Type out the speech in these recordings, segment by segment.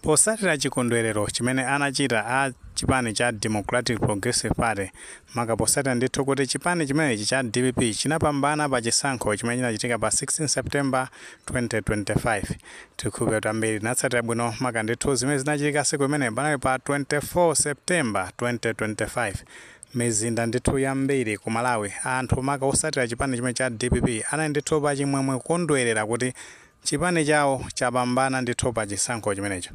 Posatira chikondwerero chimene anachita a chipani cha Democratic Progressive Party, maka posatira ndithu kuti chipani chimenechi cha DPP chinapambana pa chisankho chimene chinachitika pa 16 September 2025, tikhulupirira kuti ambiri tinatsatira bwino maka ndithu zimene zinachitika siku imene panali pa 24 September 2025. Mizinda ndithu yambiri ku Malawi, anthu maka osatira chipani chimene cha DPP anali ndithu pa chimwemwe kukondwerera kuti chipani chawo chapambana ndithu pa chisankho chimenecho.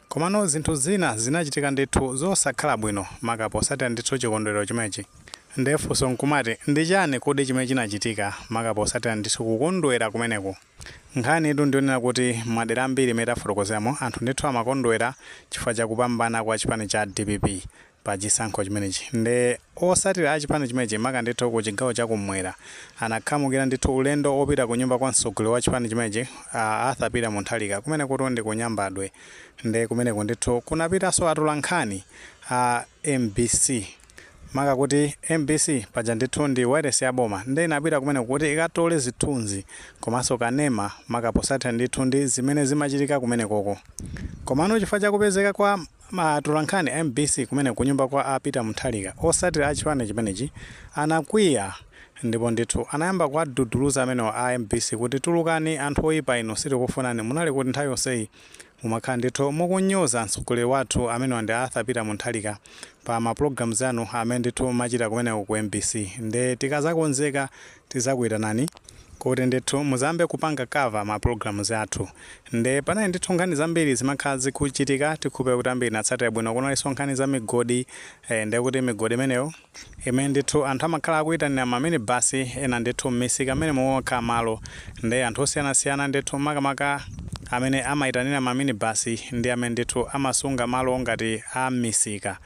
Komano zinthu zina zinachitika ndithu zosakhala bwino maka posatira ndithu chikondwerero chimenechi. Ndefunso nkumati, ndi chani kodi chimene chinachitika maka posatira ndithu kukondwera kumeneku? Nkhani itu ndionena kuti madera ambiri imene tafotokozeramo, anthu ndithu amakondwera chifukwa chakupambana kwa chipani cha DPP pa chisankho chimenechi. Nde osatira a chipani chimenechi, maka ndithu ku chigawo chakumwera, anakhamukira ndithu ulendo opita ku nyumba kwa mtsogoleri wa chipani chimenechi, Arthur Peter Mutharika, kumene kuti ndi ku Nyambadwe. Nde kumeneko ndithu kunapitanso atolankhani a MBC, maka kuti MBC paja ndithu ndi wireless ya boma. Nde inapita kumeneko kuti ikatole zithunzi komanso kanema maka posatira ndithu ndi zimene zimachitika kumenekoko. Komano chifukwa chakupezeka kwa atolankhani a MBC kumene kunyumba kwa a Peter Mutharika, osatira a chipani chimenechi anakwiya ndipo ndithu anayamba kuwaduduluza amenewo a MBC kuti, "Tulukani, anthu oyipa inu, sitikufunani. Munali kuti nthawi yonseyi? Mumakhala ndithu mukunyoza mtsogoleri wathu, amenewa ndi Arthur Peter Mutharika, pa ma programs anu amene ndithu machita kumeneko ku MBC. Nde tikazakonzeka tizakuyitanani kuti ndithu muzambe kupanga cover ma programs athu." Nde panali ndithu nkhani zambiri zimakhala zikuchitika. Tikhulupirira kuti ambiri natsatira bwino. Kunalinso nkhani za migodi, nde kuti migodi imeneyo imene ndithu anthu amakhala akuyitanira ma minibus ena ndithu m'misika amene mumakhala malo. Nde anthu osiyanasiyana ndithu, makamaka amene amayitanira ma minibus ndi amene ndithu amasunga malo ngati a m'misika,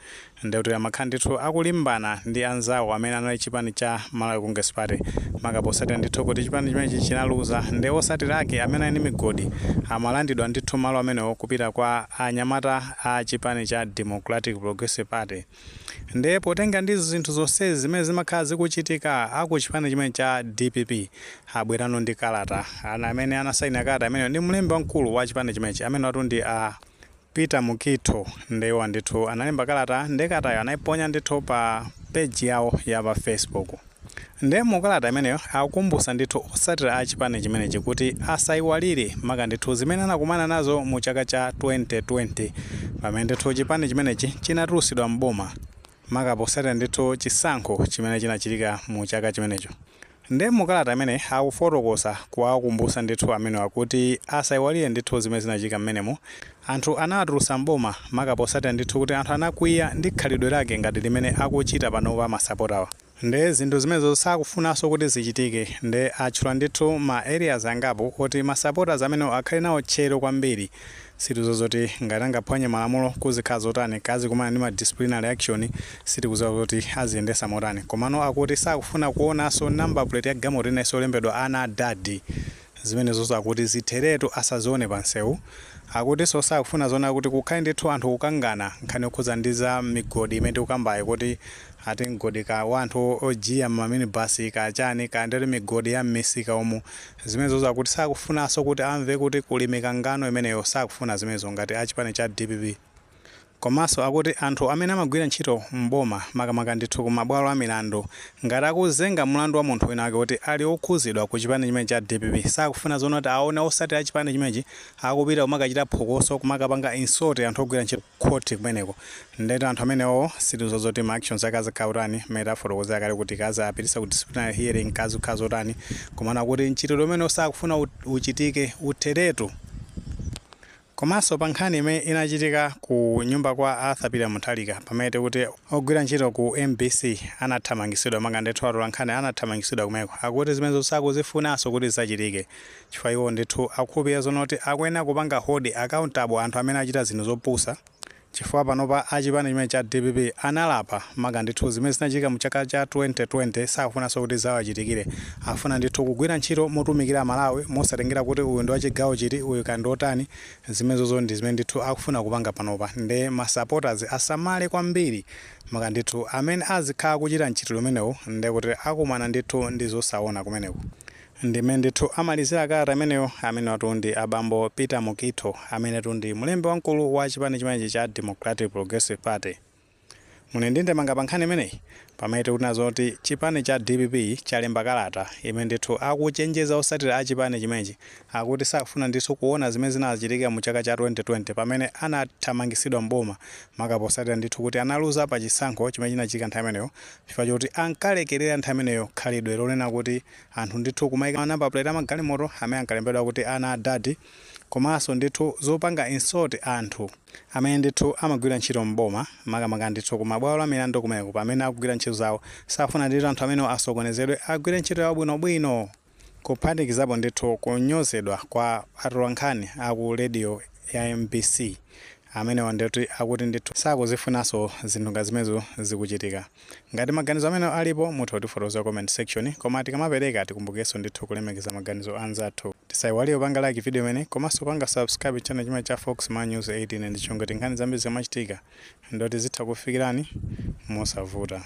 ndekuti amakhala ndithu akulimbana ndi anzawo amene anali chipani cha Malawi Congress Party, maka posatira ndithu kuti chipani chimenechi chinaluza. Ndi osatira ake amene ali ndi migodi amalandidwa ndithu malo amenewo kupita kwa anyamata a chipani cha Democratic Progressive Party. Nde potenga ndi zinthu zonsezi zimene zimakhala zikuchitika, aku chipani chimene cha DPP abwerano ndi kalata. Ana amene anasaina kalata imeneyo ndi mlembi wamkulu wa chipani chimenechi, amene watu ndi a Peter Mukhito. Ndewa ndithu analemba kalata, nde kalatayo anayiponya ndithu pa page yawo ya pa Facebook. Nde mu kalata imeneyo akukumbutsa ndithu osatira a chipani chimenechi kuti asayiwalire maka ndithu zimene anakumana nazo mu chaka cha 2020, pamene ndithu chipani chimenechi chinatulutsidwa mboma, maka posatira ndithu chisankho chimene chinachitika mu chaka chimenecho. Nde mu kalata imene akufotokoza kuwakumbutsa ndithu amenewa kuti asayiwalire ndithu zimene zinachitika mmenemo, anthu anawatulutsa mboma maka posatira ndithu kuti anthu anakwiya ndi khalidwe lake ngati limene akuchita panopa masapotawa. Nde zinthu zimenezo sakufunanso kuti zichitike. Nde atchula ndithu ma areas angapo oti ma supporters amenewo akhale nawo tcheru kwambiri. Sitizo zoti ngati angaphwanye malamulo kuzikhala zotani, kazikumana ndi ma disciplinary action, sitikudziwa kuti aziyendesa motani. Komano akuti sakufuna kuonanso number plate ya galimoto inenso yolembedwa "ana dadi". Zimenezozo akuti zitheretu, asazione pansewu. Akutinso sakufuna zona kuti kukhale ndithu anthu kukangana nkhani yokhuza ndi za migodi imene tikukambayo, kuti ati mgodi ka wa anthu ojiya ma minibus kachani ka, ndeti migodi ya m'misika umu. Zimenezozo akuti sakufunanso kuti amve kuti kuli mikangano imeneyo, sakufuna zimenezo ngati achipani cha DPP. Komanso akuti anthu amene amagwira ntchito mboma, makamaka ndithu ku mabwalo a milandu, ngati akuzenga mlandu wa munthu wina wake kuti ali okhuzidwa ku chipani chimene cha DPP, sakufuna zona kuti aone osatira chipani chimenechi akupita kumakachita phokoso, kumakapanga insult anthu ogwira ntchito khoti kumeneko. Ndetu anthu amenewo sitizo zoti ma actions ake azikhala utani, mmene tafotokozera kale kuti kazi apitisa ku disciplinary hearing, kazikhala zotani. Komano akuti mchitidwe umene sakufuna uchitike, utheretu. Komanso pa nkhani imene inachitika ku nyumba kwa Arthur Peter Mutharika, pamene tikuti ogwira ntchito ku MBC anathamangisidwa, manga ndithu atolankhani anathamangisidwa kumeneko, akuti zimenezo sakuzifunanso kuti zachitike, chifukwa iwo ndithu akukhulupirira zona kuti akuyenera kupanga hold accountable anthu amene achita zinthu zopusa, chifukwa panopa achipani chimene cha DPP analapa maka ndithu zimene zinachitika mu chaka cha 2020, sakufunanso kuti zawachitikire. Afuna ndithu kugwira ntchito motumikira Malawi, mosatengera kuti uyu ndi wachigawo chiti, uyu kandi otani. Zimenezozo ndi zimene ndithu akufuna kupanga panopa. Nde ma supporters asamale kwambiri, maka ndithu amene azikhala kuchita mchitidwe umenewu, nde kuti akumana ndithu ndi zosaona kumeneko. Ndimene ndithu amalizira kalata imeneyo. Amenewatu ndi abambo Peter Mukhito, amenetu ndi mlembi wamkulu wa chipani chimenechi cha Democratic Progressive Party. Muli ndi ndemanga pa nkhani imeneyi, pamene tikuti zoti chipani cha DPP chalemba kalata imene ndithu akuchenjeza osatira a chipani chimenechi, akuti sakufuna ndithu kuona zimene zinachitika mu chaka cha 2020 pamene anathamangisidwa mboma, maka posatira ndithu kuti analuza pa chisankho chimene chinachitika nthawi imeneyo, chifukwa choti ankalekerera nthawi imeneyo khalidwe lonena kuti anthu ndithu kumayika number plate amagalimoto amene ankalembedwa kuti ana adadi, komanso ndithu zopanga insult anthu amene ndithu amagwira ntchito mboma, makamaka ndithu kumabwalo la milandu kumeneko pamene akugwira ntchito zawo. Safuna ndithu anthu amene asokonezedwe, agwire ntchito yawo bwinobwino, kuphatikizapo ndithu kunyozedwa kwa atolankhani aku radio ya MBC. Amenewa ndithu akuti ndithu sakuzifunanso zinthu nga zimenezo zikuchitika. Ngati maganizo amene alipo, mutha kutifotokoza comment section, koma tikamapereka tikumbukenso ndithu kulemekeza maganizo anzathu. Tisayiwalire kupanga like video imene, komanso kupanga subscribe channel chimene cha Fox Ma News 18, ndi chonga nkhani zambiri zimachitika ndoti zitha kufikirani mosavuta.